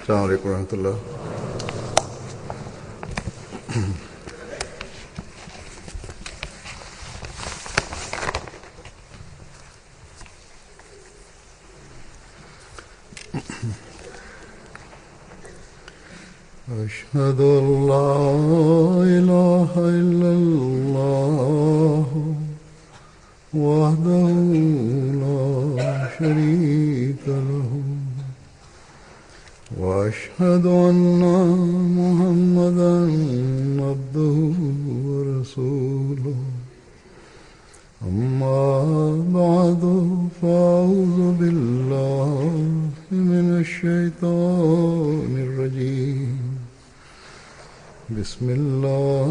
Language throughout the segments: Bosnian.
السلام عليكم ورحمة الله. أشهد أن لا إله إلا الله وحده لا شريك له وأشهد أن محمدا عبده ورسوله أما بعد فأعوذ بالله من الشيطان الرجيم بسم الله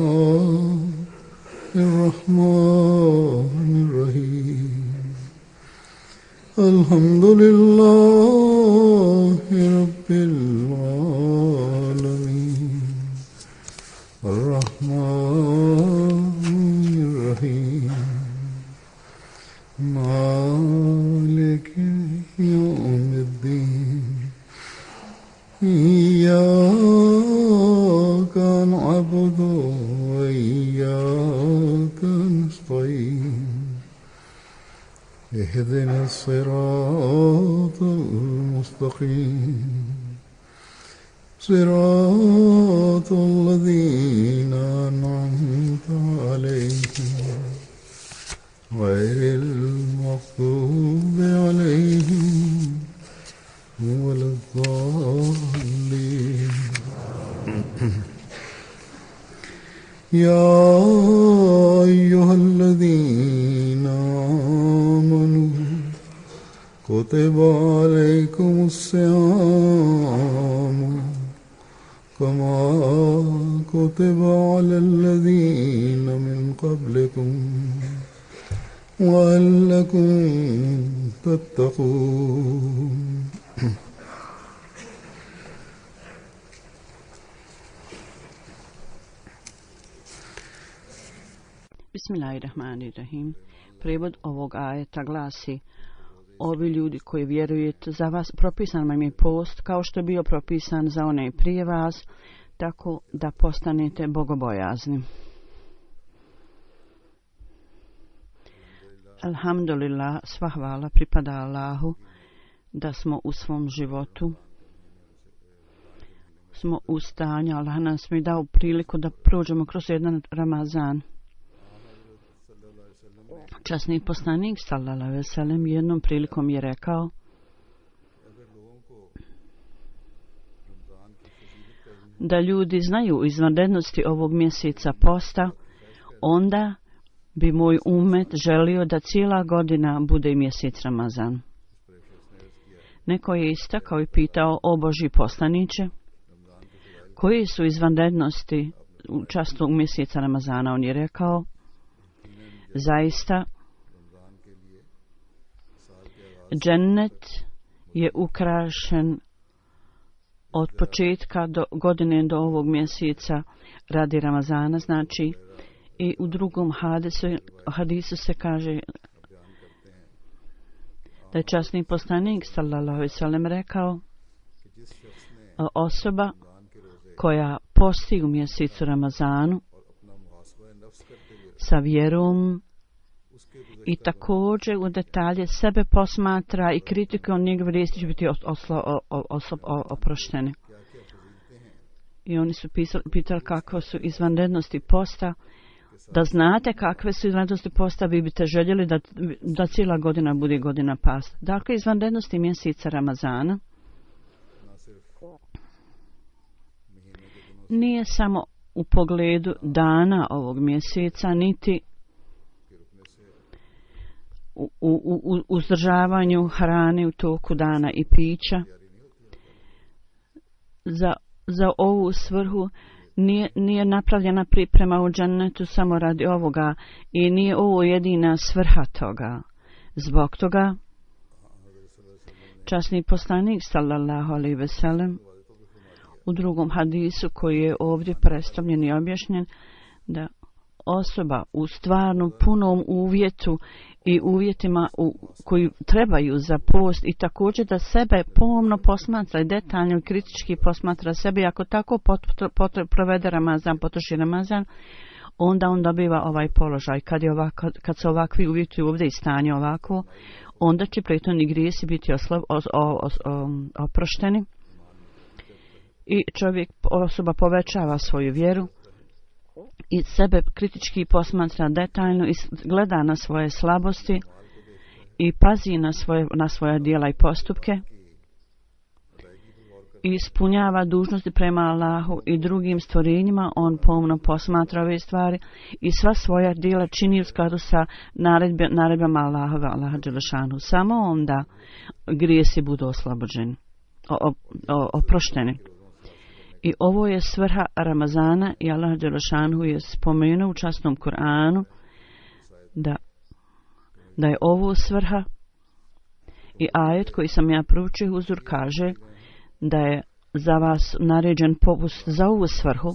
الرحمن الرحيم الحمد لله رب العالمين الرحمن الرحيم مالك يوم الدين إياك نعبد وإياك نستعين اهدنا الصراط المستقيم صراط الذين أنعمت عليهم غير المغضوب عليهم ولا الضالين. يا أيها الذين آمنوا كتب عليكم الصيام كما كتب على الذين من قبلكم وَلَعَلَّكُمْ تَتَّقُونَ. Bismillahirrahmanirrahim. Prijevod ovog ajeta glasi: ovi ljudi koji vjerujete, za vas propisan vam je post kao što je bio propisan za one prije vas, tako da postanete bogobojazni. Alhamdulillah, sva hvala pripada Allahu da smo u svom životu smo u stanju. Allah nas mi dao priliku da prođemo kroz jedan Ramazan. Časni poslanik sallallahu alejhi ve sellem jednom prilikom je rekao: da ljudi znaju izvanrednosti ovog mjeseca posta, onda bi moj umet želio da cijela godina bude mjesec Ramazan. Neko je istakao i pitao: o Božji poslaniče, koje su izvanrednosti časnog mjeseca Ramazana? On je rekao: zaista, džennet je ukrašen od početka do godine do ovog mjeseca radi Ramazana, znači. I u drugom hadisu se kaže da je časni poslanik sallallahu alejhi ve sellem rekao: osoba koja posti u mjesecu Ramazanu sa vjerom i također u detalje sebe posmatra i kritikuje, on njegove riječi će biti oproštene. I oni su pitali kakve su izvanrednosti posta. Da znate kakve su izvanrednosti posta, vi biste željeli da cijela godina bude godina pasta. Dakle, izvanrednosti mjeseca Ramazana nije samo u pogledu dana ovog mjeseca, niti u uzdržavanju hrane u toku dana i pića. Za ovu svrhu nije napravljena priprema u džennetu samo radi ovoga i nije ovo jedina svrha toga. Zbog toga časni poslanik sallallahu alejhi ve sellem u drugom hadisu koji je ovdje predstavljen i objašnjen, da osoba u stvarnom punom uvjetu i uvjetima koji trebaju za post i također da sebe pomno posmatra i detaljno i kritički posmatra sebe. Ako tako provede Ramazan, potroši Ramazan, onda on dobiva ovaj položaj. Kad se ovakvi uvjeti ovdje i stanje ovako, onda će prethodni grijesi biti oprošteni i osoba povećava svoju vjeru i sebe kritički posmatra detaljno i gleda na svoje slabosti i pazi na svoja djela i postupke i ispunjava dužnosti prema Allahu i drugim stvorenjima. On pomno posmatra ove stvari i sva svoja djela čini u skladu sa naredbama Allaha dželešanu. Samo onda grijesi budu oslobođeni, oprošteni. I ovo je svrha Ramazana i Allah dželešanu je spomenuo u časnom Kur'anu da je ovo svrha i ajet koji sam ja proučio uzor kaže da je za vas naređen popust za ovu svrhu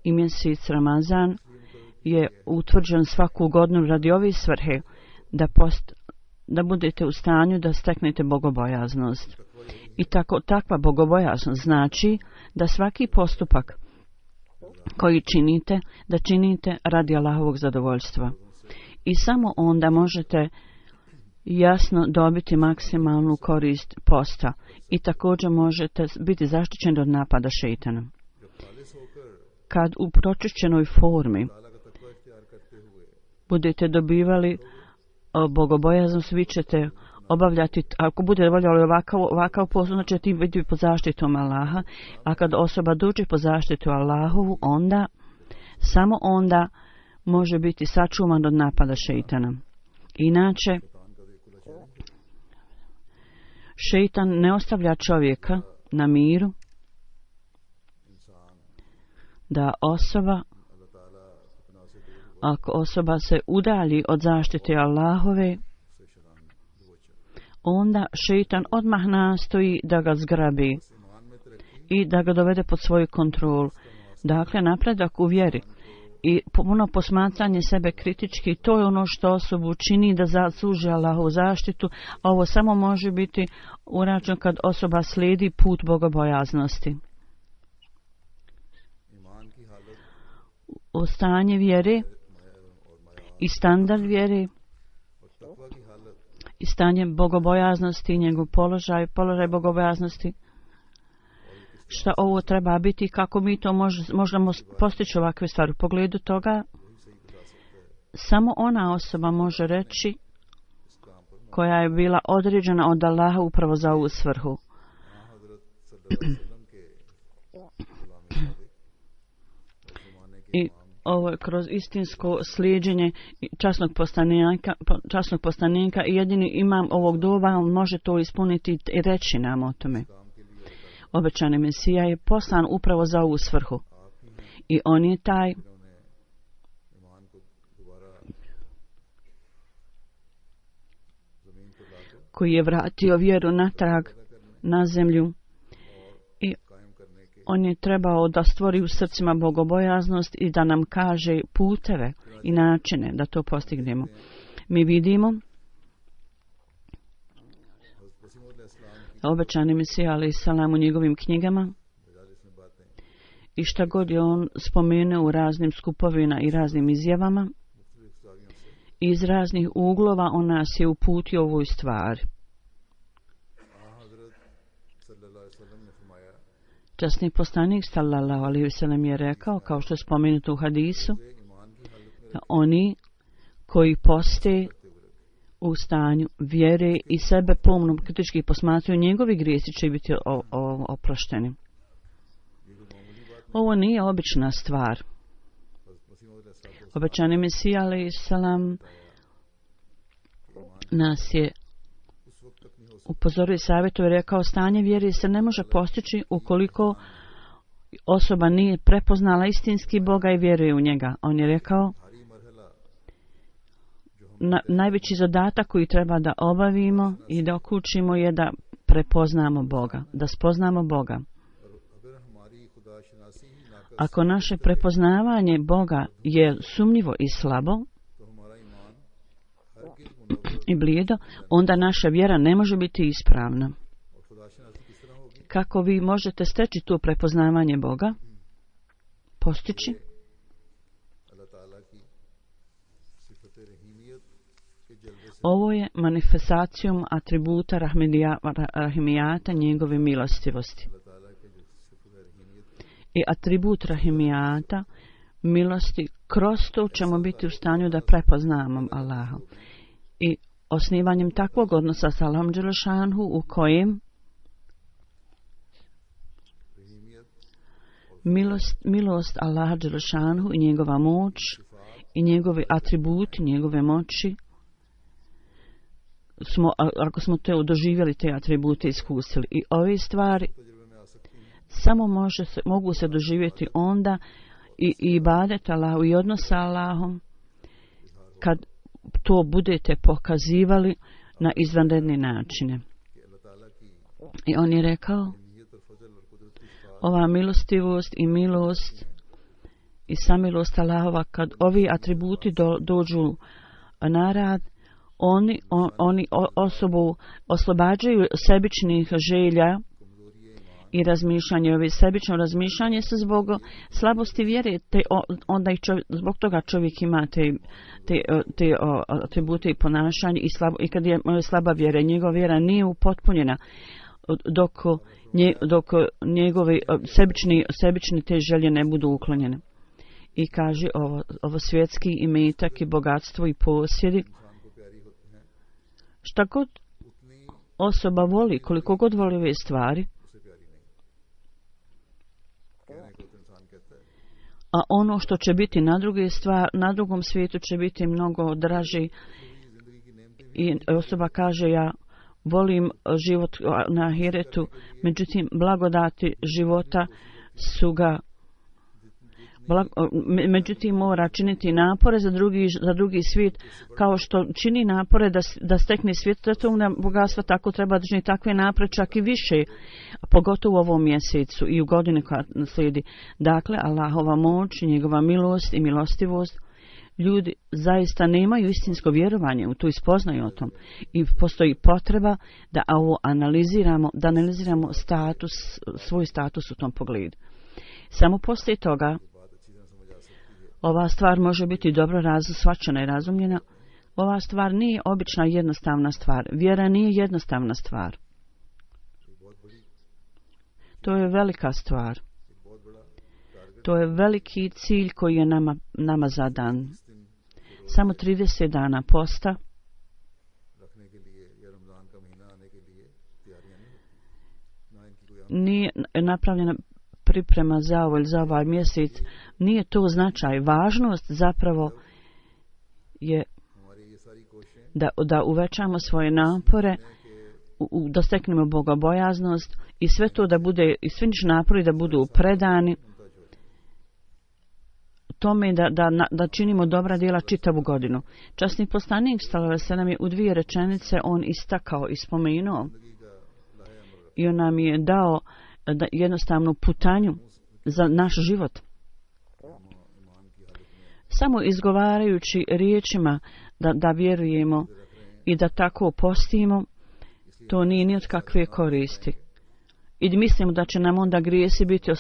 i mjesec Ramazan je utvrđen svaku godinu radi ove svrhe da budete u stanju da steknete bogobojaznost. I takva bogobojaznost znači da svaki postupak koji činite, da činite radi Allahovog zadovoljstva. I samo onda možete jasno dobiti maksimalnu korist posta i također možete biti zaštićeni od napada šejtana. Kad u pročišćenoj formi budete dobivali bogobojaznost, vi ćete obavljati, ako bude voljeli ovakav posao, znači ti biti pod zaštitom Allaha, a kad osoba dođe pod zaštitu Allahovu, onda, samo onda može biti sačuvan od napada šejtana. Inače, šejtan ne ostavlja čovjeka na miru da ako osoba se udalji od zaštite Allahove, onda šejtan odmah nastoji da ga zgrabi i da ga dovede pod svoju kontrolu. Dakle, napredak u vjeri i puno posmatranje sebe kritički, to je ono što osobu čini da zasluži Allahovu zaštitu, a ovo samo može biti urađeno kad osoba slijedi put bogobojaznosti. O stanje vjere i standard vjere i stanje bogobojaznosti, njegov položaj bogobojaznosti, šta ovo treba biti, kako mi to možemo postići ovakve stvari. U pogledu toga, samo ona osoba može reći koja je bila određena od Allaha upravo za ovu svrhu. I ovo je kroz istinsko slijeđenje časnog poslanika i jedini imam ovog doba, on može to ispuniti i reći nam o tome. Obećani Mesija je poslan upravo za ovu svrhu. I on je taj koji je vratio vjeru natrag na zemlju i on je trebao da stvori u srcima bogobojaznost i da nam kaže puteve i načine da to postignemo. Mi vidimo obećani Mesija alejhi selam u njegovim knjigama i šta god je on spomenuo u raznim skupovima i raznim izjavama, iz raznih uglova on nas je uputio ovoj stvari. Časni poslanik sallallahu alejhi ve sellem je rekao, kao što je spomenuto u hadisu, da oni koji poste u stanju vjere i sebe pomno kritički posmatraju, njegovi grijesi će biti oprošteni. Ovo nije obična stvar. Obećani Mesija alejhi selam nas je upozorio i savjetuje, rekao, stanje vjere se ne može postići ukoliko osoba nije prepoznala istinski Boga i vjeruje u njega. On je rekao, najveći zadatak koji treba da obavimo i da okučimo je da prepoznamo Boga, da spoznamo Boga. Ako naše prepoznavanje Boga je sumnjivo i slabo i blijedo, onda naša vjera ne može biti ispravna. Kako vi možete steći tu prepoznavanje Boga? Postići? Ovo je manifestacijom atributa rahimijata, njegove milostivosti. I atribut rahimijata, milosti, kroz to ćemo biti u stanju da prepoznamo Allaha. I osnivanjem takvog odnosa sa Allahom dželešanhu u kojem milost Allaha dželešanhu i njegova moć i njegovi atributi, njegove moći, ako smo to doživjeli, te atribute iskusili. I ove stvari samo mogu se doživjeti onda i ibadet Allahu i odnos sa Allahom kad to budete pokazivali na izvanredne načine. I on je rekao, ova milostivost i milost i samilost Allahova, kad ovi atributi dođu na rad, oni osobu oslobađaju sebičnih želja i razmišljanje. Ove sebično razmišljanje se zbog slabosti vjere, onda zbog toga čovjek ima te atribute i ponašanje i kad je slaba vjera, njegova vjera nije upotpunjena dok njegove sebične te želje ne budu uklonjene. I kaže ovo svjetski imetak i bogatstvo i posjedi, šta god osoba voli, koliko god voli ove stvari, a ono što će biti na drugom svijetu će biti mnogo draži. I osoba kaže, ja volim život na ahiretu, međutim blagodati života su ga međutim mora činiti napore za drugi svijet, kao što čini napore da stekne svjetovna bogatstva, tako treba da čini takve napore, čak i više, pogotovo u ovom mjesecu i u godini koja slijedi. Dakle, Allahova moć, njegova milost i milostivost, ljudi zaista nemaju istinsko vjerovanje u to i spoznaju o tom. I postoji potreba da ovo analiziramo, svoj status u tom pogledu. Samo poslije toga ova stvar može biti dobro shvaćena i razumljena. Ova stvar nije obična jednostavna stvar. Vjera nije jednostavna stvar. To je velika stvar. To je veliki cilj koji je nama zadan. Samo 30 dana posta nije napravljena priprema za ovaj mjesec. Nije to značaj. Važnost zapravo je da uvećamo svoje napore, da steknemo bogobojaznost i sve to da bude, i svi napori da budu predani tome da činimo dobra djela čitavu godinu. Časni poslanik sallallahu je u 2 rečenice on istakao i spomenuo i on nam je dao jednostavnu putanju za naš život. Samo izgovarajući riječima da vjerujemo i da tako postimo, to nije ni od kakve koristi. I mislimo da će nam onda grijesi biti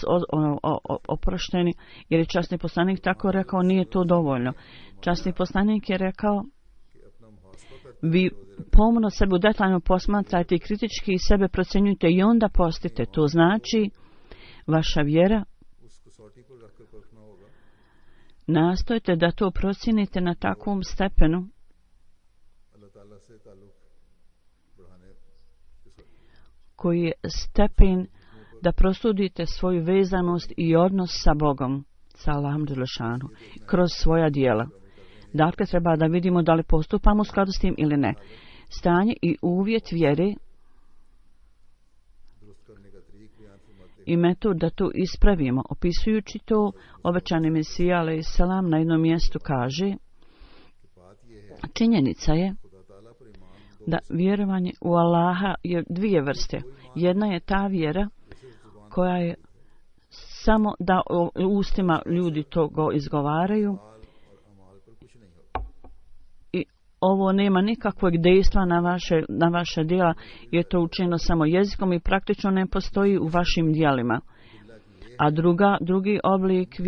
oprošteni, jer je časni poslanik tako rekao, nije to dovoljno. Časni poslanik je rekao, vi pomno sebe detaljno posmatrajte i kritički sebe procjenjujte i onda postite. To znači, vaša vjera, nastojte da to procijenite na takvom stepenu koji je stepen da prosudite svoju vezanost i odnos sa Bogom, sa Allahom dželešanu, kroz svoja djela. Dakle, treba da vidimo da li postupamo u skladu s tim ili ne. Stanje i uvjet vjere i metod da to ispravimo. Opisujući to, obećani Mesija alejselam na jednom mjestu kaže, činjenica je da vjerovanje u Allaha je 2 vrste. Jedna je ta vjera koja je samo da ustima ljudi to go izgovaraju i ovo nema nikakvog dejstva na vaše djela, je to učinjeno samo jezikom i praktično ne postoji u vašim djelima. A drugi oblik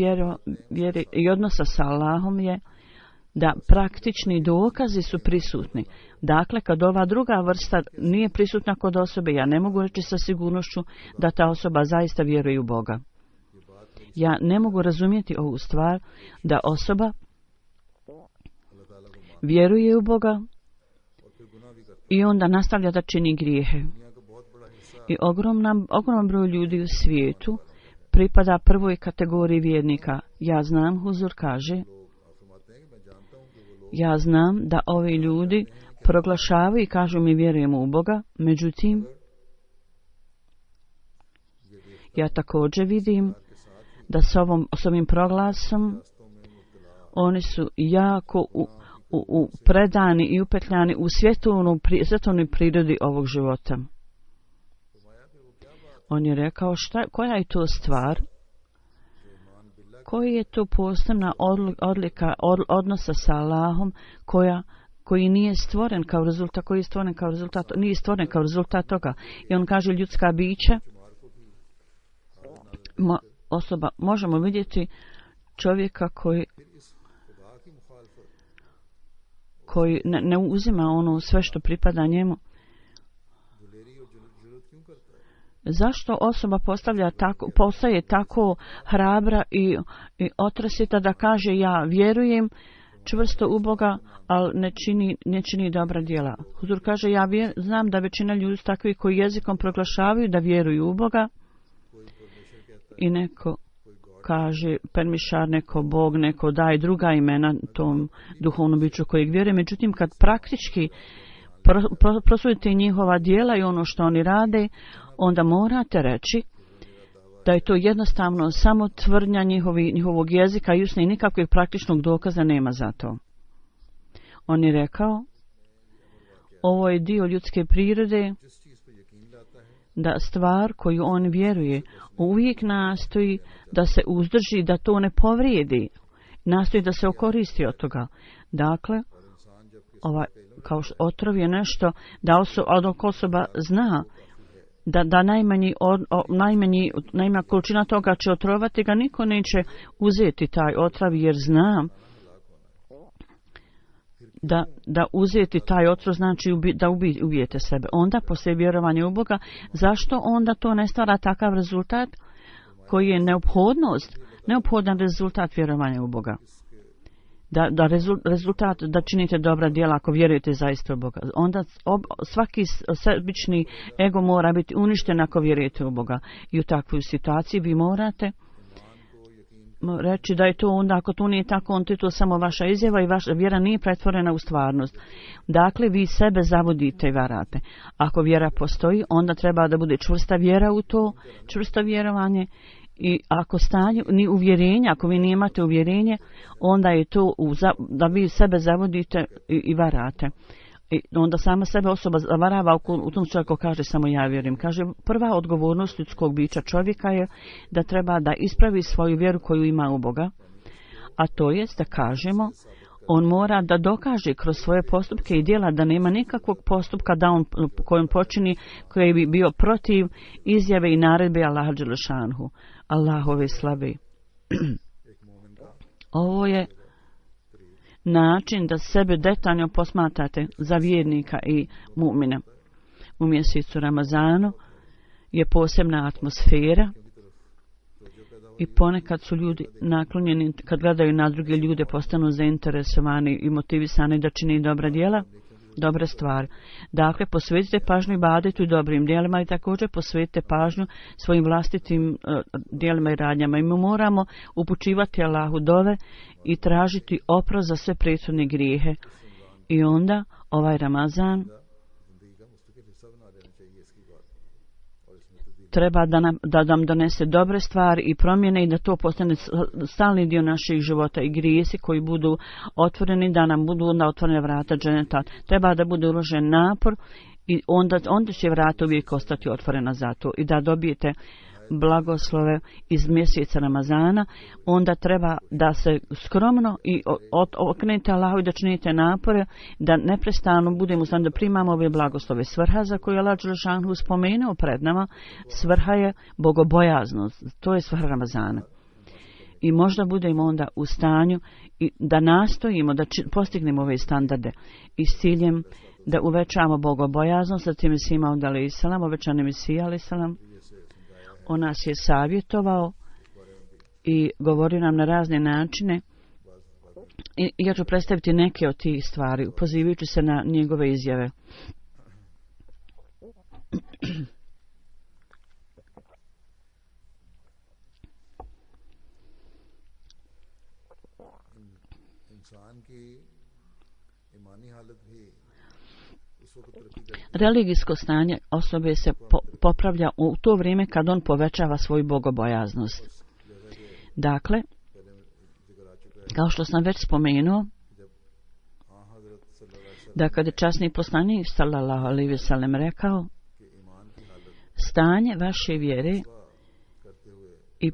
vjere i odnosa sa Allahom je da praktični dokazi su prisutni. Dakle, kad ova druga vrsta nije prisutna kod osobe, ja ne mogu reći sa sigurnošću da ta osoba zaista vjeruje u Boga. Ja ne mogu razumjeti ovu stvar da osoba vjeruje u Boga i onda nastavlja da čini grijehe. I ogroman broj ljudi u svijetu pripada prvoj kategoriji vjernika. Ja znam, Huzur kaže, ja znam da ovi ljudi proglašavaju i kažu mi vjerujemo u Boga, međutim, ja također vidim da s ovim proglasom oni su jako predani i upetljani u svjetovnoj prirodi ovog života. On je rekao, koja je to stvar? Koji je to posebna odlika odnosa sa Allahom koji nije stvoren kao rezultat, nije stvoren kao rezultat toga. I on kaže ljudska bića, možemo vidjeti čovjeka koji ne uzima ono sve što pripada njemu. Zašto osoba postaje tako hrabra i otresita da kaže ja vjerujem čvrsto u Boga, ali ne čini dobra djela? Huzur kaže ja znam da većina ljudi su takvi koji jezikom proglašavaju da vjeruju u Boga i neko kaže permišar, neko Bog, neko daje druga imena tom duhovnom biću kojeg vjeruje. Međutim, kad praktički prosudite njihova djela i ono što oni rade, onda morate reći da je to jednostavno samo tvrdnja njihovog jezika i usne i nikakvog praktičnog dokaza nema za to. On je rekao, ovo je dio ljudske prirode, da stvar koju on vjeruje uvijek nastoji da se uzdrži, da to ne povrijedi, nastoji da se okoristi od toga. Dakle, kao otrov je nešto da osoba zna da najmanja količina toga će otrovati ga, niko neće uzeti taj otrov jer zna da uzeti taj otrov znači da ubijete sebe. Onda poslije vjerovanja u Boga, zašto onda to ne stvara takav rezultat koji je neophodan rezultat vjerovanja u Boga? Rezultat da činite dobra djela ako vjerujete zaista u Boga. Onda svaki sebični ego mora biti uništen ako vjerujete u Boga. I u takvoj situaciji vi morate reći da je to onda, ako to nije tako, onda je to samo vaša izjava i vaša vjera nije pretvorena u stvarnost. Dakle, vi sebe zavodite i varate. Ako vjera postoji, onda treba da bude čvrsta vjera u to, čvrsto vjerovanje. I ako stanje ni uvjerenja, ako vi nemate uvjerenje, onda je to da vi sebe zavodite i varate. I onda sama sebe osoba zavarava u tom čovjeku kaže samo ja vjerujem. Kaže prva odgovornost ljudskog bića čovjeka je da treba da ispravi svoju vjeru koju ima u Boga. A to jest da kažemo, on mora da dokaže kroz svoje postupke i djela da nema nikakvog postupka kojom počini koji bi bio protiv izjave i naredbe Allaha dželešanhu, Allahove slave. Ovo je način da sebe detaljno posmatrate za vjernika i mu'mina. U mjesecu Ramazanu je posebna atmosfera i ponekad su ljudi naklonjeni, kad gledaju na druge ljude, postanu zainteresovani i motivisani da čini dobra djela, dobre stvari. Dakle, posvetite pažnju ibadetu i dobrim djelima i također posvetite pažnju svojim vlastitim djelima i radnjama. I mi moramo upućivati Allahu dove i tražiti oprost za sve prethodne grijehe. I onda ovaj Ramazan treba da nam donese dobre stvari i promjene i da to postane stalni dio naših života i grijesi koji budu otvoreni, da nam budu onda otvorene vrata dženeta. Treba da bude uložen napor i onda će vrata uvijek ostati otvorena za to i da dobijete blagoslove iz mjeseca Ramazana, onda treba da se skromno i okrenete Allahu i da činite napore, da neprestano budemo znam da primamo ove blagoslove. Svrha za koju Allah dželešanu spomenuo pred nama, svrha je bogobojaznost. To je svrha Ramazana. I možda budemo onda u stanju i da nastojimo da postignemo ove standarde i s ciljem da uvećamo bogobojaznost. Zatim Mesih Maud alejhi selam, obećani Mesija alejhi selam, on nas je savjetovao i govori nam na razne načine. I ja ću predstaviti neke od tih stvari, pozivajući se na njegove izjave. Religijsko stanje osobe se popravlja u to vrijeme kad on povećava svoju bogobojaznost. Dakle, kao što sam već spomenuo, da kad je časni poslanik sallallahu alejhi ve sellem rekao, stanje vaše vjere i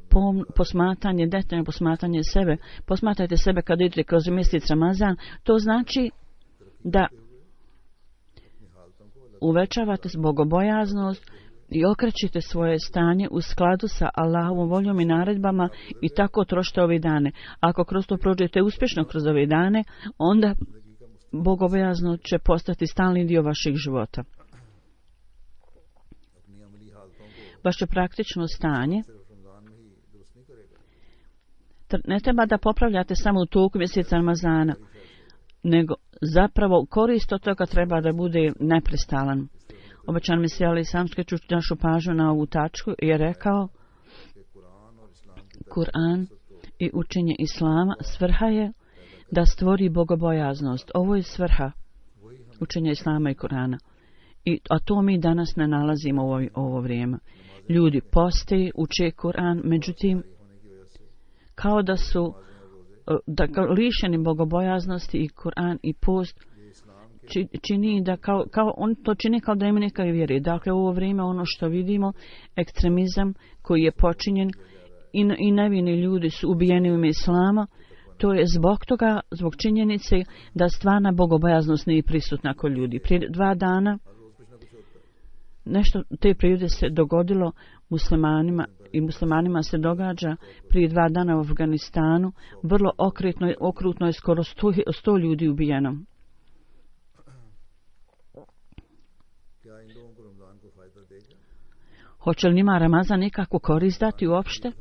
posmatranje, detaljno posmatranje sebe, posmatrajte sebe kad idete kroz mjesec Ramazan, to znači da uvećavate bogobojaznost i okrećite svoje stanje u skladu sa Allahovom voljom i naredbama i tako trošite ove dane. Ako kroz to prođete uspješno kroz ove dane, onda bogobojaznost će postati stalni dio vašeg života. Vaše praktično stanje ne treba da popravljate samo u toku mjeseca Ramazana, nego zapravo korist od toga treba da bude neprestalan. Obećan Mesija alejhi selam, skrećući našu pažnju na ovu tačku, je rekao: Kur'an i učenje Islama svrha je da stvori bogobojaznost. Ovo je svrha učenja Islama i Kur'ana. A to mi danas ne nalazimo u ovo vrijeme. Ljudi poste, uče Kur'an, međutim, kao da su lišeni bogobojaznosti i Kur'an i post čini da kao on to čini kao da ima neka vjere. Dakle, u ovo vrijeme ono što vidimo, ekstremizam koji je počinjen i nevini ljudi su ubijeni u ime Islama, to je zbog toga, zbog činjenice da stvarna bogobojaznost nije prisutna kod ljudi. Prije 2 dana nešto te prirode se dogodilo muslimanima i muslimanima se događa prije 2 dana u Afganistanu. Vrlo okrutno je skoro 100 ljudi ubijeno. Hoće li njima Ramazan nikakvu korist dati uopšte?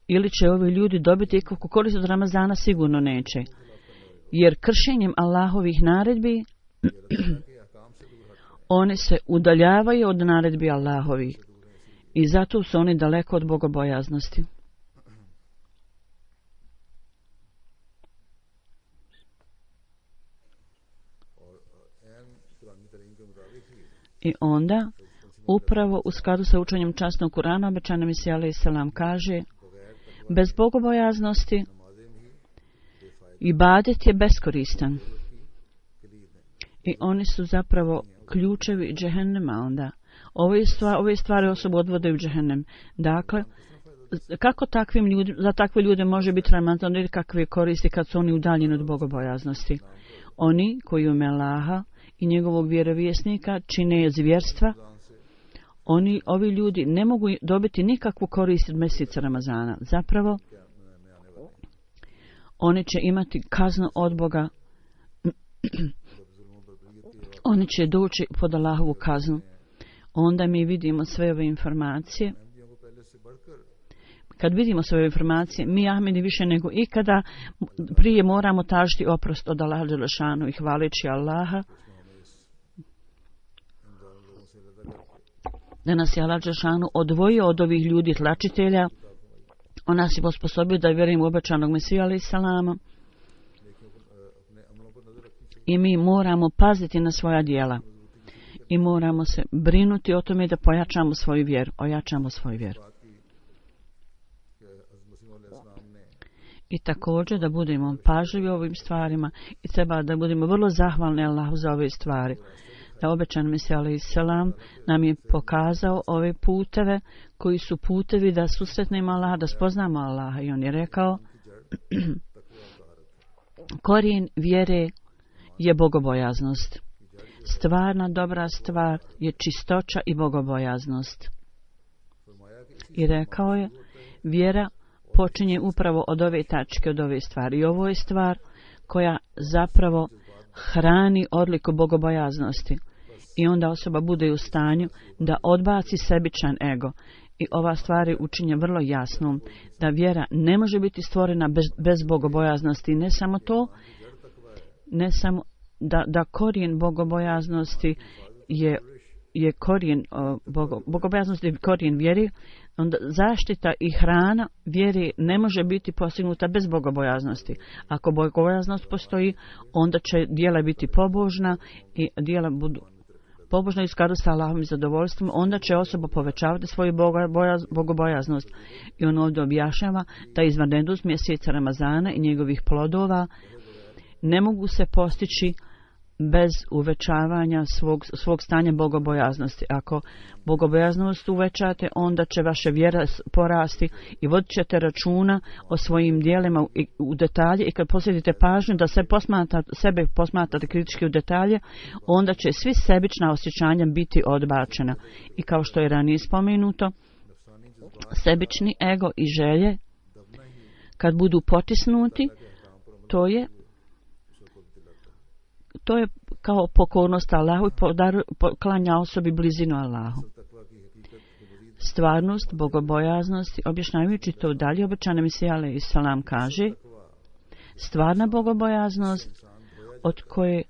Ili će ovi ljudi dobiti ikakvu korist od Ramazana? Sigurno neće. Jer kršenjem Allahovih naredbi oni se udaljavaju od naredbi Allahovih i zato su oni daleko od bogobojaznosti. I onda, upravo u skladu sa učenjem časnog Kur'ana, obećani Mesija alejhi selam kaže: bez bogobojaznosti ibadet je beskoristan. I oni su zapravo ključevi džehennema onda. Ove stvari osobu odvode u džehennem. Dakle, kako za takve ljude može biti Ramazan ili kakve koristi kad su oni udaljeni od bogobojaznosti? Oni koji u ime Allaha i njegovog vjerovjesnika čine zvjerstva, ovi ljudi ne mogu dobiti nikakvu korist od mjeseca Ramazana. Zapravo, oni će imati kaznu od Boga. Oni će doći pod Allahovu kaznu. Onda mi vidimo sve ove informacije. Kad vidimo sve ove informacije, mi Ahmedi više nego ikada prije moramo tražiti oprost od Allaha dželešanu i hvaleći Allaha da nas je Allah dželešanu odvojio od ovih ljudi tlačitelja. On nas je osposobio da vjerujemo u obećanog Mesiju alejhi selama. I mi moramo paziti na svoja djela. I moramo se brinuti o tome da pojačamo svoju vjeru. Ojačamo svoju vjeru. I također da budemo pažljivi ovim stvarima i treba da budemo vrlo zahvalni Allahu za ove stvari. da obećan Mesija alejhi selam nam je pokazao ove puteve koji su putevi da susretnemo Allaha, da spoznamo Allaha, i on je rekao korijen vjere je bogobojaznost. Stvarna dobra stvar je čistoća i bogobojaznost. I rekao je, vjera počinje upravo od ove tačke, od ove stvari. I ovo je stvar koja zapravo hrani odliku bogobojaznosti. I onda osoba bude u stanju da odbaci sebičan ego. I ova stvar je učinje vrlo jasnom, da vjera ne može biti stvorena bez bogobojaznosti. Ne samo to, ne samo da korijen bogobojaznosti je korijen bogobojaznosti je korijen vjeri, onda zaštita i hrana vjeri ne može biti postignuta bez bogobojaznosti. Ako bogobojaznost postoji, onda će djela biti pobožna i djela budu pobožna i u skladu sa Allahovim zadovoljstvom, onda će osoba povećavati svoju bogobojaznost. I on ovdje objašnjava da izvanrednost mjeseca Ramazana i njegovih plodova ne mogu se postići bez uvećavanja svog stanja bogobojaznosti. Ako bogobojaznost uvećate, onda će vaša vjera porasti i vodit ćete računa o svojim djelima u detalje, i kad posjetite pažnju da sebe posmatrate kritički u detalje, onda će svi sebična osjećanja biti odbačena. I kao što je ranije spomenuto, sebični ego i želje, kad budu potisnuti, to je kao pokornost Allahu i poklanja osobi blizinu Allahu. Stvarnost bogobojaznosti, objašnjavajući to dalje, obećani Mesija alejhi selam kaže, stvarna bogobojaznost od koje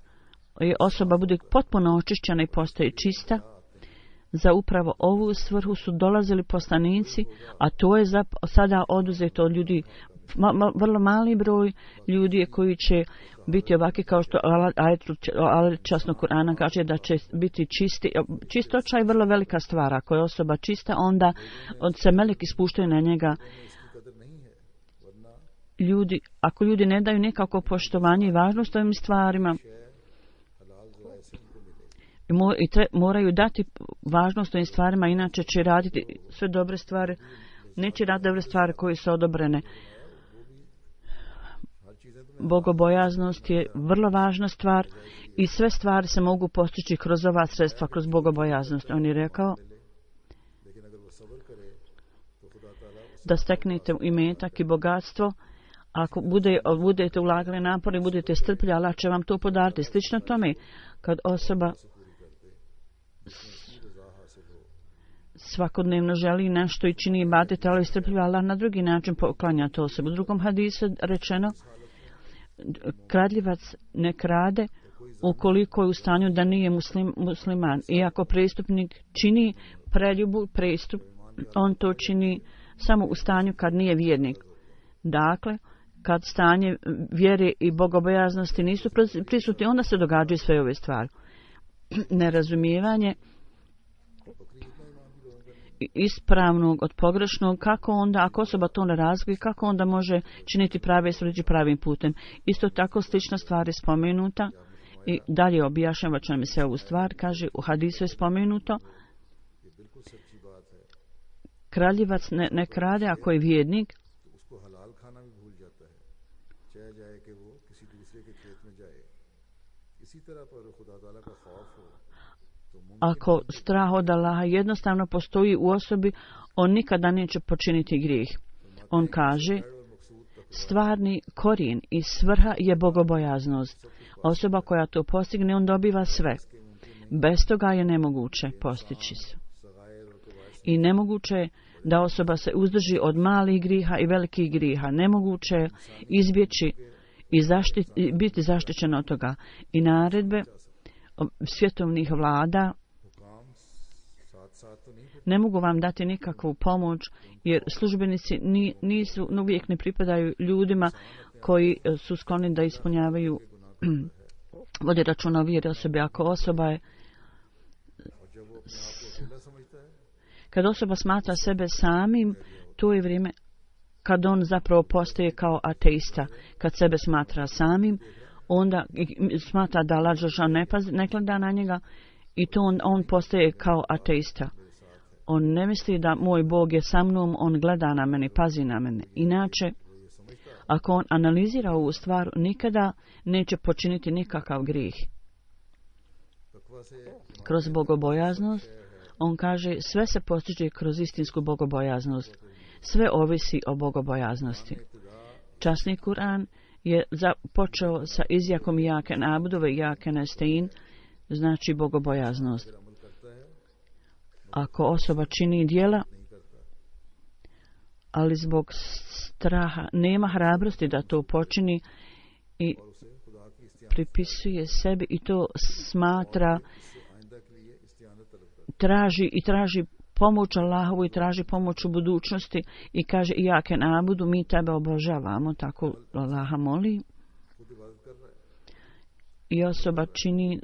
osoba bude potpuno očišćena i postaje čista, za upravo ovu svrhu su dolazili poslanici, a to je sada oduzeto od ljudi. Vrlo mali broj ljudi je koji će biti ovakvi, kao što ajet časnog Kur'ana kaže da će biti čisti. Čistoća je vrlo velika stvar. Ako je osoba čista, onda se meleki spuštaju na njega. Ako ljudi ne daju nekako poštovanje i važnost ovim stvarima, moraju dati važnost ovim stvarima, inače će raditi sve dobre stvari, neće raditi dobre stvari koje su odobrene. Bogobojaznost je vrlo važna stvar i sve stvari se mogu postići kroz ova sredstva, kroz bogobojaznost. On je rekao da steknete imetak i bogatstvo, ako budete ulagali napor i budete strpljivi, Allah će vam to podariti. Slično tome, kad osoba svakodnevno želi nešto i čini ibadet, ali strpljivo, Allah na drugi način poklanja to osobu. U drugom hadisu rečeno, kradljivac ne krade ukoliko je u stanju da nije musliman. Iako prestupnik čini preljubu, prestup, on to čini samo u stanju kad nije vjernik. Dakle, kad stanje vjere i bogobojaznosti nisu prisutni, onda se događaju sve ove stvari. Nerazumijevanje ispravnog od pogrešnog, kako onda, ako osoba to ne razvije, kako onda može činiti prave stvari pravim putem. Isto tako slična stvar je spomenuta i dalje objašnjava će nam se ovu stvar, kaže u hadisu je spomenuto, kraljevac ne krade ako je vjernik, ako strah od Allaha jednostavno postoji u osobi, on nikada neće počiniti grijeh. On kaže, stvarni korijen i svrha je bogobojaznost. Osoba koja to postigne, on dobiva sve. Bez toga je nemoguće postići se. I nemoguće je da osoba se uzdrži od malih griha i velikih griha. Nemoguće je izbjeći i biti zaštićen od toga. I naredbe svjetovnih vlada ne mogu vam dati nikakvu pomoć, jer službenici uvijek ne pripadaju ljudima koji su skloni da ispunjavaju vodi računa o vjeri osobe. Ako osoba je kad osoba smatra sebe samim, to je vrijeme kad on zapravo postaje kao ateista. Kad sebe smatra samim, onda smatra da Allah ne gleda na njega I to on postaje kao ateista. On ne misli da moj Bog je sa mnom, on gleda na mene, pazi na mene. Inače, ako on analizira ovu stvar, nikada neće počiniti nikakav grijeh. Kroz bogobojaznost, on kaže, sve se postiže kroz istinsku bogobojaznost. Sve ovisi o bogobojaznosti. Časni Kur'an je počeo sa izjakom jake nabudove, jake nestein, znači bogobojaznost. Ako osoba čini djela, ali zbog straha nema hrabrosti da to počini i pripisuje sebi i to smatra, traži pomoć Allahovu i traži pomoć u budućnosti i kaže jake nabudu, mi tebe obožavamo, tako Allaha moli. I osoba čini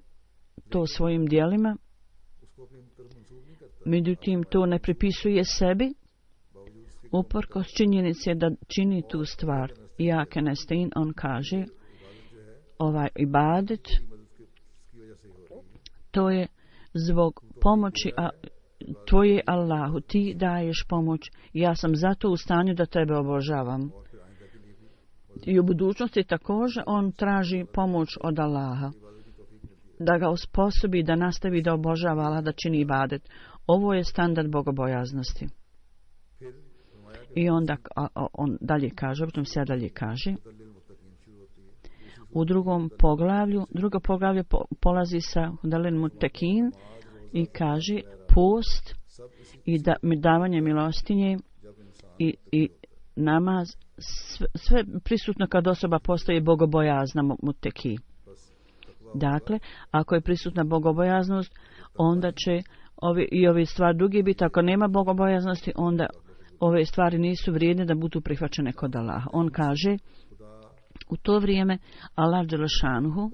to svojim djelima, međutim to ne pripisuje sebi, uprkos činjenice da čini tu stvar. Jake nestein, on kaže, ovaj ibadet, to je zbog pomoći tvoje Allahu, ti daješ pomoć, ja sam zato u stanju da tebe obožavam. I u budućnosti također on traži pomoć od Allaha, da ga osposobi da nastavi da obožava Allah, da čini ibadet. Ovo je standard bogobojaznosti. I onda on dalje kaže, potom se dalje kaže, u drugo poglavlje polazi sa Hudalil Mutekin i kaže post i davanje milostinje i namaz, sve prisutno kad osoba postaje bogobojazna muteki. Dakle, ako je prisutna bogobojaznost, onda će ove stvari druge biti. Ako nema bogobojaznosti, onda ove stvari nisu vrijedne da budu prihvaćene kod Allaha. On kaže, u to vrijeme Allah dželešanuhu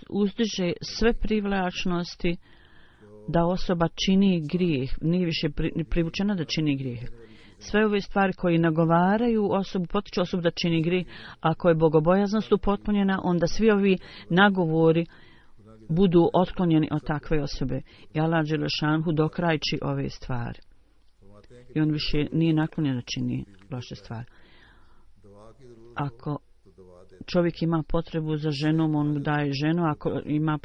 uzdiže sve privlačnosti da osoba čini grijeh, nije više privučena da čini grijeh. Sve ove stvari koje nagovaraju osobu, potiču osobu da čini grijeh, ako je bogobojaznost upotpunjena, onda svi ovi nagovori budu otklonjeni od takve osobe. I Allah dželešanuhu dokrajči ove stvari. I on više nije naklonjen da čini loše stvari. Ako čovjek ima potrebu za ženom, on mu daje ženu. Ako ima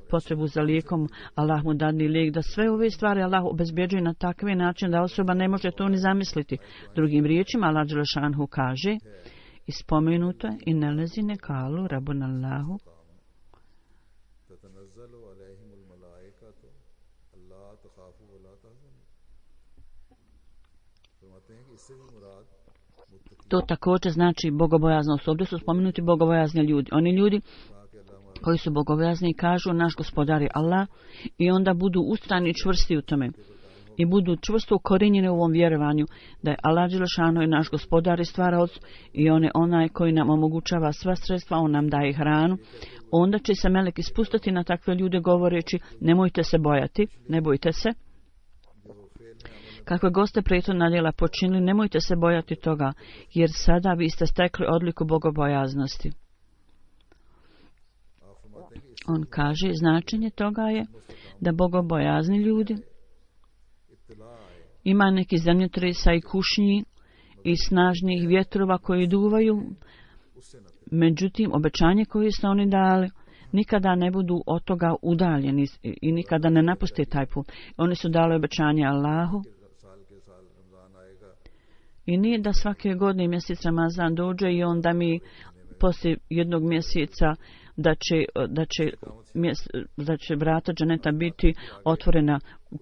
potrebu za lijekom, Allah mu dadne lijek. Da sve ove stvari Allah obezbjeđuje na takav način da osoba ne može to ni zamisliti. Drugim riječima, Allah dželešanuhu kaže, i spomenuto je, i nelezine kalu rabunallahu, to također znači bogobojaznost. Ovdje su spomenuti bogobojazni ljudi. Oni ljudi koji su bogobojazni kažu naš gospodar je Allah i onda budu ustrajni i čvrsti u tome. I budu čvrsto ukorenjeni u ovom vjerovanju da je Allah dželešanu je naš gospodar i stvaraoc i on je onaj koji nam omogućava sva sredstva, on nam daje hranu. Onda će se meleki spustiti na takve ljude govoreći nemojte se bojati, ne bojte se. Kakve goste prethodna djela počinili, nemojte se bojati toga, jer sada vi ste stekli odliku bogobojaznosti. On kaže, značenje toga je da bogobojazni ljudi ima neki zemljotresa i kušnji i snažnih vjetrova koji duvaju, međutim, obećanje koje su oni dali, nikada ne budu od toga udaljeni i nikada ne napuste taj put. Oni su dali obećanje Allahu. I nije da svake godine mjesec Ramazan dođe i onda mi poslije jednog mjeseca da će vrata dženeta biti otvorena.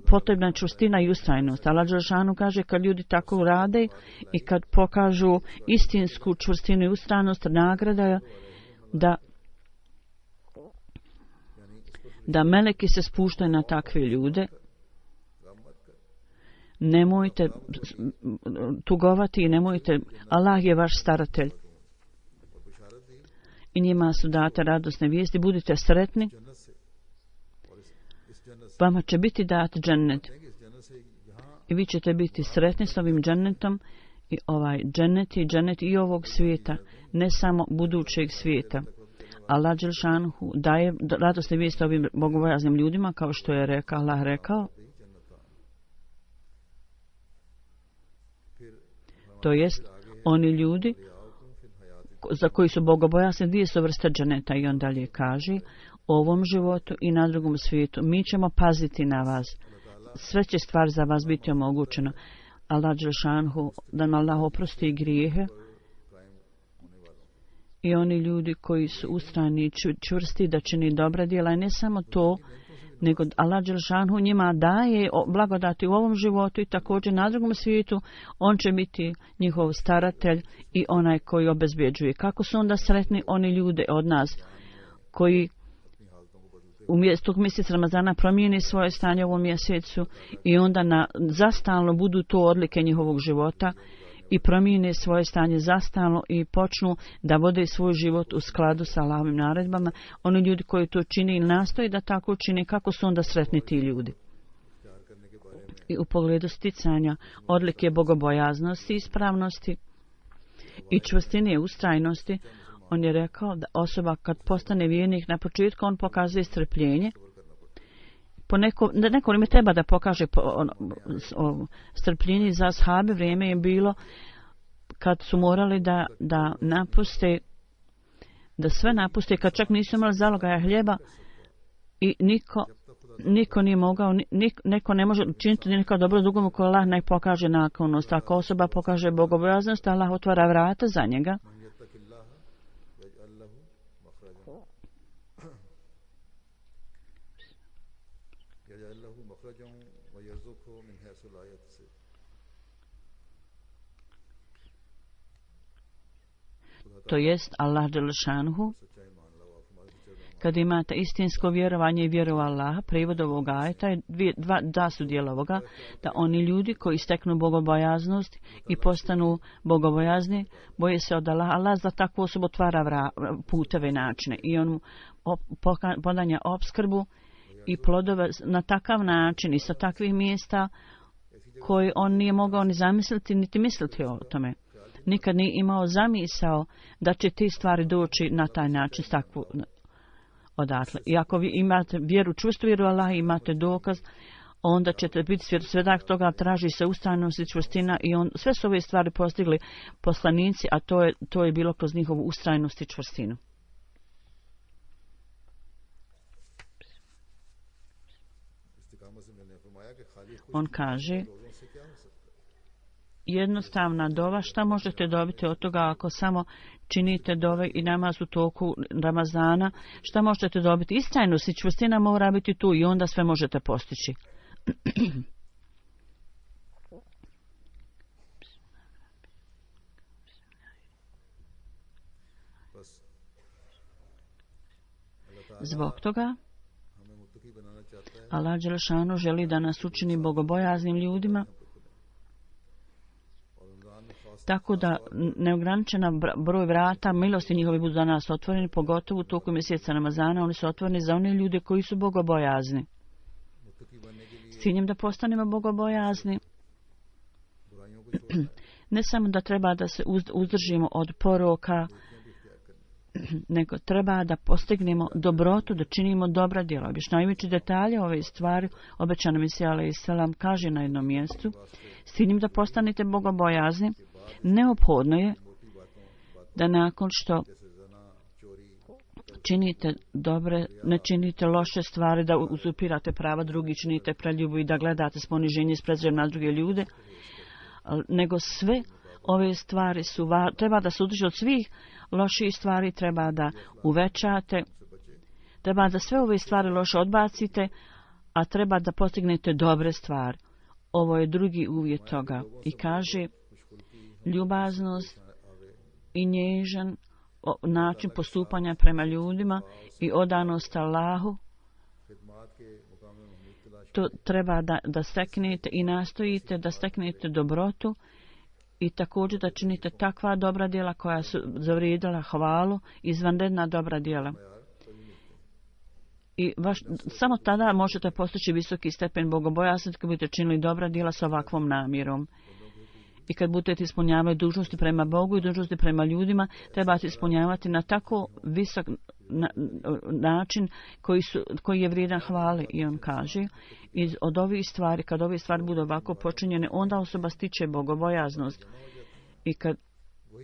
Potrebna čvrstina i ustrajnost. Allah dželešanu kaže kad ljudi tako rade i kad pokažu istinsku čvrstinu i ustrajnost, nagrada je da meleki se spuštaju na takve ljude. Nemojte tugovati i nemojte, Allah je vaš staratelj. I njima su date radosne vijesti, budite sretni. Vama će biti dat džennet. I vi ćete biti sretni s ovim džennetom. I ovaj džennet i ovog svijeta, ne samo budućeg svijeta. Allah dželšanhu daje radosne vijesti ovim bogobojaznim ljudima, kao što je Allah rekao. To jest, oni ljudi za koji su bogobojazni, dvije su vrste dženeta, i on dalje kaže, u ovom životu i na drugom svijetu mi ćemo paziti na vas. Sve će stvar za vas biti omogućeno. Allah dželšanhu, da nam Allah oprosti grijehe, i oni ljudi koji su ustrajni i čvrsti da čini dobra djela, i ne samo to, nego Allah dželšanhu njima daje blagodati u ovom životu i također na drugom svijetu. On će biti njihov staratelj i onaj koji obezbjeđuje. Kako su onda sretni oni ljude od nas koji umjesto mjeseca Ramazana promijeni svoje stanje u ovom mjesecu i onda zastalno budu to odlike njihovog života i promijene svoje stanje zastalno i počnu da vode svoj život u skladu sa Allahovim naredbama. Oni ljudi koji to čine i nastoje da tako čine, kako su onda sretni ti ljudi. I u pogledu sticanja odlike bogobojaznosti, ispravnosti i čvrstine ustrajnosti, on je rekao da osoba kad postane vjernik, na početku on pokazuje strpljenje. Neko vrijeme treba da pokaže strpljenje. Za ashabe vrijeme je bilo kad su morali da napuste, da sve napuste, kad čak nisu imali zalogaja hljeba i niko nije mogao, neko ne može učiniti neka dobro drugom ko Allah ne pokaže naklonost. Ako osoba pokaže bogobojaznost, Allah otvara vrata za njega. To jest Allah dželšanhu. Kad imate istinsko vjerovanje i vjeru u Allaha, prevod ovog ajeta je dva su dijela ovoga, da oni ljudi koji steknu bogobojaznost i postanu bogobojazni, boje se od Allaha. Allah za takvu osobu otvara puteve i načine i on mu podanja opskrbu i plodove na takav način i sa takvih mjesta koji on nije mogao ni zamisliti niti misliti o tome. Nikad nije imao zamisao da će te stvari doći na taj način s takvu odatle. I ako vi imate vjeru, čvrstu vjeru Allah, imate dokaz, onda ćete biti svjedak toga, traži se ustrajnost i čvrstina i sve su ove stvari postigli poslanici, a to je bilo kroz njihovu ustrajnost i čvrstinu. On kaže, jednostavna dova, šta možete dobiti od toga ako samo činite dove i namaz u toku Ramazana, šta možete dobiti? Istrajnost i čvrstina mora biti tu i onda sve možete postići. Zbog toga Allah dželešanu želi da nas učini bogobojaznim ljudima, tako da neograničena broj vrata milosti njihovi budu za nas otvoreni, pogotovo u toku mjeseca Ramazana. Oni su otvoreni za one ljude koji su bogobojazni. S ciljem da postanemo bogobojazni, ne samo da treba da se uzdržimo od poroka, nego treba da postignemo dobrotu, da činimo dobra djela. Objašnjavajući detalje ove stvari, obećana misija alejselam kaže na jednom mjestu, s ciljem da postanete bogobojazni, neophodno je da nakon što činite dobre, ne činite loše stvari, da uzurpirate prava drugih, činite preljubu i da gledate s poniženjem i s prezirem na druge ljude, nego sve ove stvari treba da se udrži od svih loših stvari, treba da uvećate, treba da sve ove stvari loše odbacite, a treba da postignete dobre stvari. Ovo je drugi uvjet toga. I kaže, ljubaznost i nježan način postupanja prema ljudima i odanost Allahu, to treba da steknete i nastojite da steknete dobrotu i također da činite takva dobra djela koja su zavrijedila hvalu, izvanredna dobra djela. I samo tada možete postići visoki stepen bogobojaznosti kad budete činili dobra djela s ovakvom namjerom. I kad budete ispunjavati dužnosti prema Bogu i dužnosti prema ljudima, trebate ispunjavati na tako visok način koji je vrijedan hvale. I on kaže, od ovih stvari, kad ove stvari budu ovako počinjene, onda osoba stiče bogobojaznost. I kad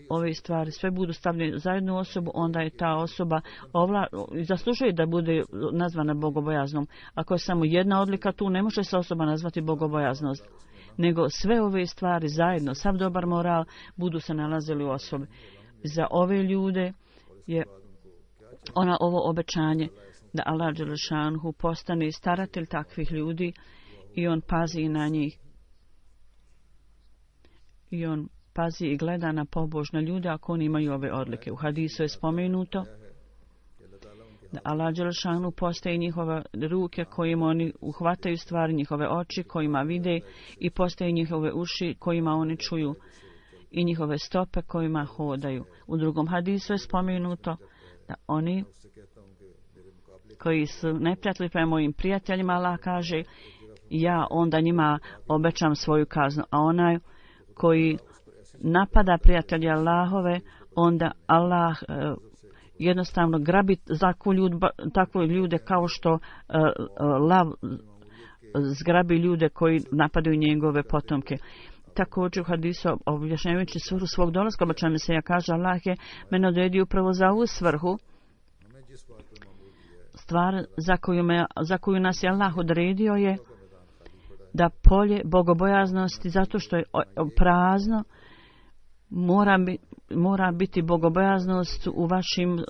ove stvari sve budu stavljene za jednu osobu, onda je ta osoba zaslužuje da bude nazvana bogobojaznom. Ako je samo jedna odlika tu, ne može se osoba nazvati bogobojaznost. Nego sve ove stvari zajedno, sav dobar moral, budu se nalazili u osobi. Za ove ljude je ovo obećanje da Allah dželešanuhu postane staratelj takvih ljudi i on pazi na njih. I on pazi i gleda na pobožne ljude ako oni imaju ove odlike. U hadisu je spomenuto da Allah dželešanuhu postaje njihove ruke kojima oni uhvataju stvari, njihove oči kojima vide, i postaje njihove uši kojima oni čuju, i njihove stope kojima hodaju. U drugom hadisu je spomenuto da oni koji su neprijatelji prema mojim prijateljima, Allah kaže, ja onda njima obećam svoju kaznu, a onaj koji napada prijatelje Allahove, onda Allah jednostavno grabi takve ljude kao što lav zgrabi ljude koji napadaju njegove potomke. Također u hadisu objašnjavajući svrhu svog dolaska, obećanje se kaže, Allah je mene odredio upravo za ovu svrhu, stvar za koju nas je Allah odredio je da polje bogobojaznosti, zato što je prazno, mora biti bogobojaznost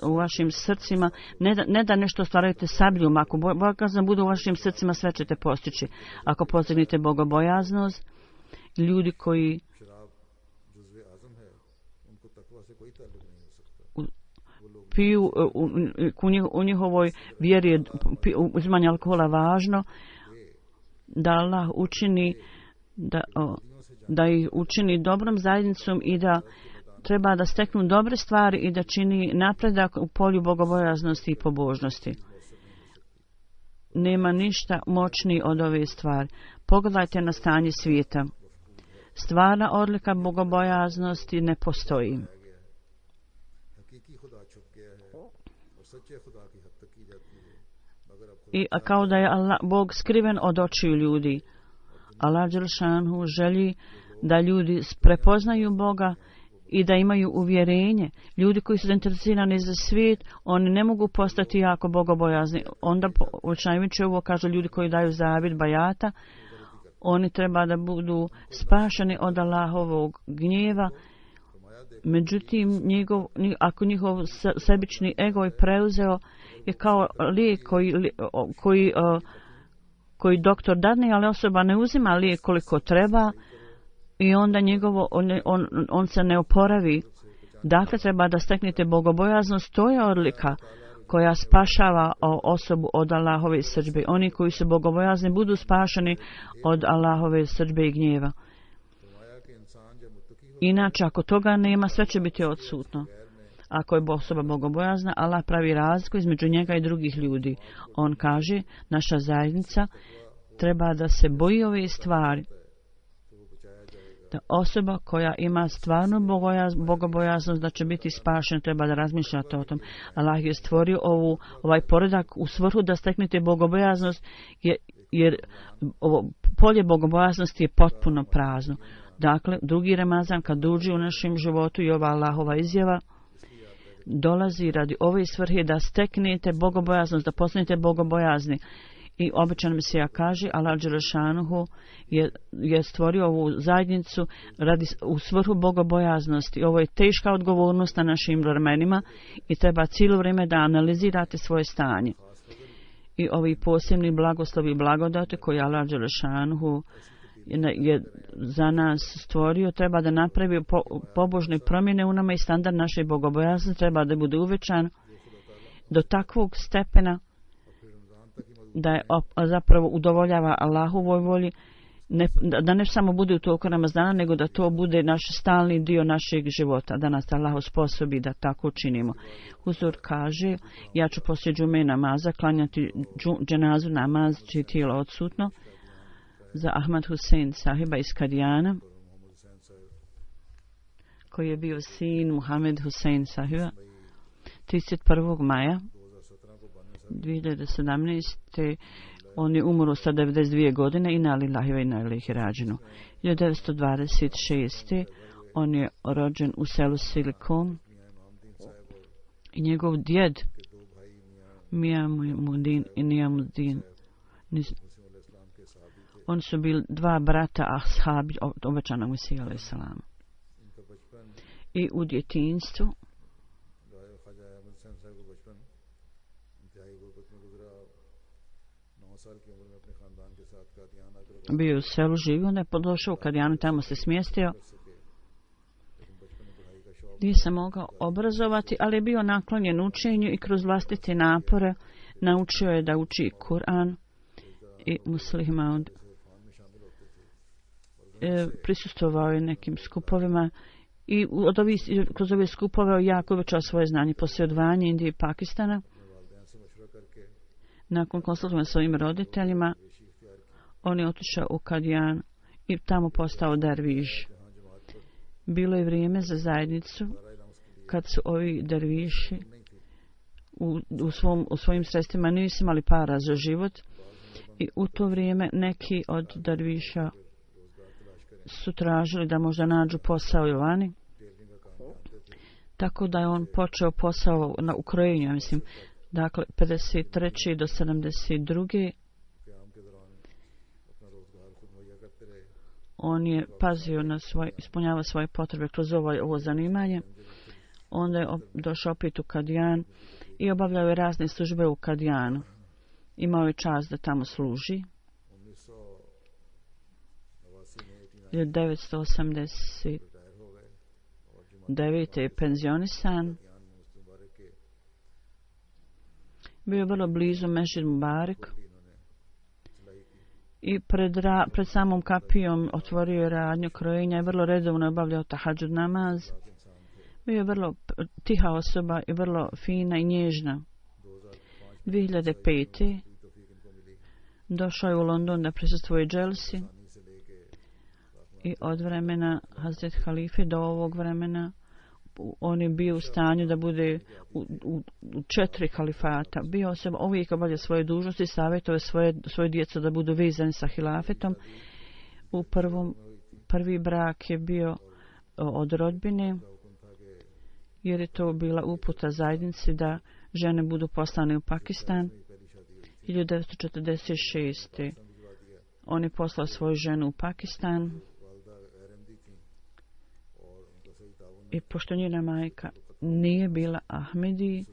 u vašim srcima, ne da nešto stvarate sabljom. Ako bogobojaznost bude u vašim srcima, sve ćete postići. Ako postignete bogobojaznost, ljudi koji piju, u njihovoj vjeri je uzimanje alkohola važno, da Allah učini da ih učini dobrom zajednicom i da treba da steknu dobre stvari i da čini napredak u polju bogobojaznosti i pobožnosti. Nema ništa moćniji od ove stvari. Pogledajte na stanje svijeta. Stvarna odlika bogobojaznosti ne postoji. I kao da je Bog skriven od očiju ljudi. Allah dželešanu želi da ljudi prepoznaju Boga i da imaju uvjerenje. Ljudi koji su zainteresirani za svijet, oni ne mogu postati jako bogobojazni. Onda učajmiče ovo kažu ljudi koji daju zavjet bajata, oni treba da budu spašeni od Allahovog gnjeva. Međutim, ako njihov sebični ego je preuzeo, je kao lijek koji doktor dadne, ali osoba ne uzima lijek koliko treba i onda on se ne oporavi. Dakle, treba da steknete bogobojaznost, to je odlika koja spašava osobu od Allahove srdbe. Oni koji su bogobojazni budu spašeni od Allahove srdbe i gnjeva. Inače, ako toga nema, sve će biti odsutno. Ako je osoba bogobojazna, Allah pravi razliku između njega i drugih ljudi. On kaže, naša zajednica treba da se boji ove stvari. Da osoba koja ima stvarno bogobojaznost da će biti spašena, treba da razmišljate o tom. Allah je stvorio ovaj poredak u svrhu da steknete bogobojaznost, jer ovo polje bogobojaznosti je potpuno prazno. Dakle, drugi Ramazan kad uđe u našem životu i ova Allahova izjava dolazi radi ove svrhe da steknete bogobojaznost, da postanete bogobojazni. I običan Mesija kaže, Allah dželešanuhu je stvorio ovu zajednicu u svrhu bogobojaznosti. Ovo je teška odgovornost na našim vremenima i treba cijelo vrijeme da analizirate svoje stanje. I ovi posebni blagoslovi i blagodati koje Allah dželešanuhu je za nas stvorio, treba da napravi pobožne promjene u nama i standard naše bogobojaznosti treba da bude uvećan do takvog stepena da je zapravo udovoljava Allahovoj volji, da ne samo bude u toku Ramazana, nego da to bude naš stalni dio našeg života, da nas Allah osposobi da tako činimo. Huzur kaže, ja ću poslije džume namaza klanjati dženazu namaz čije tijelo odsutno za Ahmad Husein sahiba iz Kadijana. koji je bio sin Muhammed Hussein Sahiba. 31. maja 2017. on je umro sa 92 godine i na lillahi ve inna ilaihi rađinu. 1926. on je rođen u selu Silikon i njegov djed Mijamuddin i Nijamuddin, oni su bili dva brata ashabi obećanog Mesija alejhi selam. I u djetinjstvu bio u selu, živio, onda je došao u Kadijanu, tamo se smjestio. Nije se mogao obrazovati, ali je bio naklonjen učenju i kroz vlastite napore naučio je da uči Kur'an i musliman. Prisustvovao je nekim skupovima i kroz ove skupove jako uvećao svoje znanje. Poslije odvajanja Indije i Pakistana, nakon konsultovanja s svojim roditeljima, on je otišao u Kadijan i tamo postao derviš. Bilo je vrijeme za zajednicu kad su ovi derviši u svojim sredstvima nisu imali para za život i u to vrijeme neki od derviša su tražili da možda nađu posao i vani. Tako da je on počeo posao u krojenju, mislim, dakle 53. do 72. On je pazio na ispunjava svoje potrebe kroz ovo zanimanje. Onda je došao opet u Kadijan i obavljao je razne službe u Kadijanu. Imao je čast da tamo služi. 1989. je penzionisan. Bio je vrlo blizu Mešid Mubarak. I pred samom kapijom otvorio je radnju krojenja i vrlo redovno obavljao tahadžud namaz. Bio je vrlo tiha osoba i vrlo fina i nježna. 2005. došao je u London da prisustvuje dželsi i od vremena Hazret Halife do ovog vremena on je bio u stanju da bude u 4 halifata. Bio osoba uvijek obavlja svoje dužnosti, savjetove svoje djecu da budu vezani sa hilafetom. Prvi brak je bio od rodbine, jer je to bila uputa zajednici da žene budu poslane u Pakistan. 1946. on je poslao svoju ženu u Pakistan. I pošto njena majka nije bila Ahmedi,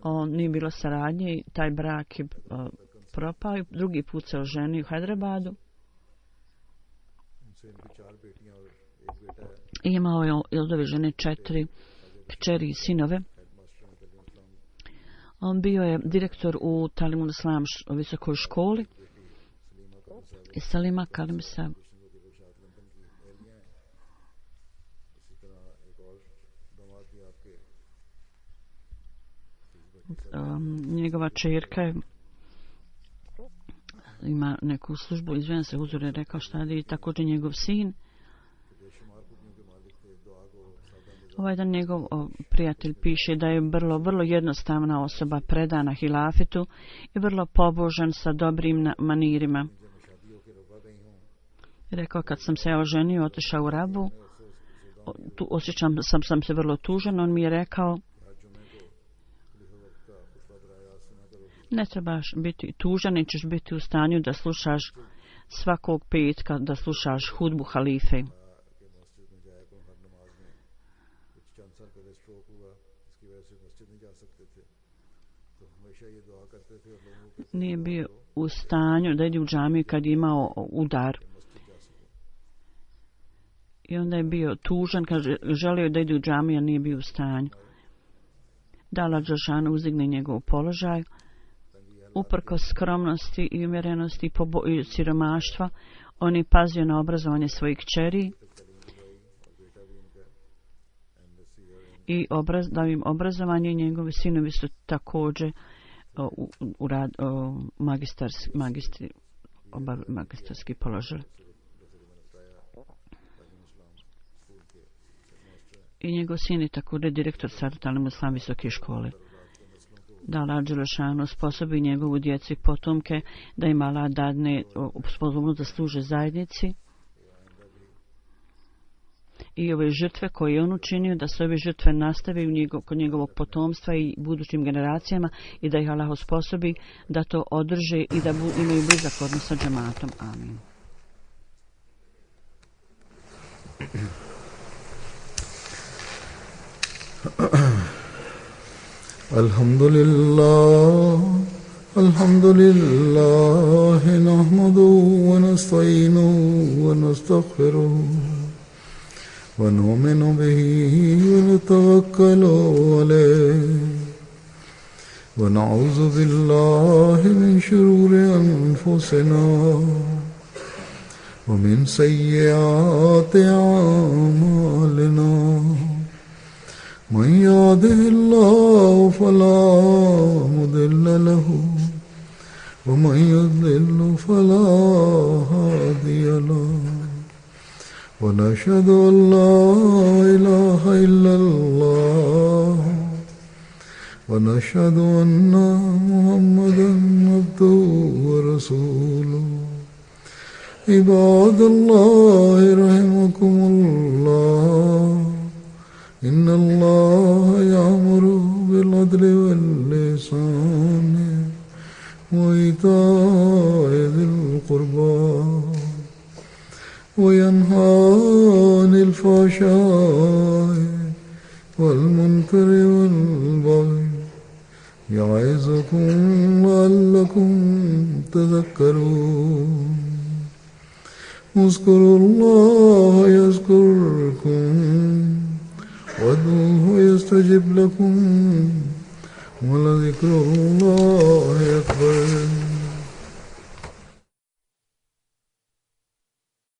on nije bilo saradnje i taj brak je propao i drugi put se oženio u Hyderabadu. I imao je od ove žene 4 kćeri i sinove. On bio je direktor u Talimul Islam visokoj školi i Salima Kalimsa. Njegova čerka ima neku službu, izvijem se, Huzur je rekao šta radi, također njegov sin. Ovaj dan njegov prijatelj piše da je vrlo jednostavna osoba, predana hilafetu i vrlo pobožan sa dobrim manirima. Rekao, kad sam se oženio, otišao u Rabu, sam se vrlo tužan, on mi je rekao, ne trebaš biti tužan, nećeš biti u stanju da slušaš svakog petka, da slušaš hudbu halife. Nije bio u stanju da ide u džamiju kad je imao udar. I onda je bio tužan, kad želio da ide u džamiju, a nije bio u stanju. Da Allah dželešanu uzdigne njegov položaj. Uprkos skromnosti i umjerenosti i siromaštva, on je pazio na obrazovanje svojih kćeri i dao im obrazovanje. Njegovi sinovi su također magistarski položili. I njegov sin je također direktor Sadat Islam visoke škole. Da Allah Đelešanu sposobi njegovu djecu i potomke, da im Allah dadne sposobnost da služe zajednici. I ove žrtve koje je on učinio, da se ove žrtve nastave kod njegovog potomstva i budućim generacijama i da ih Allah osposobi da to održe i da imaju blizak odnos sa džematom. Amin. Alhamdulillah, nahmaduhu wa nasta'inuhu wa nastaghfiruhu. ونؤمن به ونتوكل عليه ونعوذ بالله من شرور أنفسنا ومن سيئات أعمالنا من يهده الله فلا مضل له ومن يضلل فلا هادي له ونشهد أن لا إله إلا الله ونشهد أن محمدا عبده ورسوله عباد الله رحمكم الله إن الله يأمر بالعدل والإحسان وإيتاء ذي القربى وينهى عن الفحشاء والمنكر والبغي يعظكم لعلكم تذكرون اذكروا الله يذكركم وادعوه يستجب لكم ولذكر الله أكبر.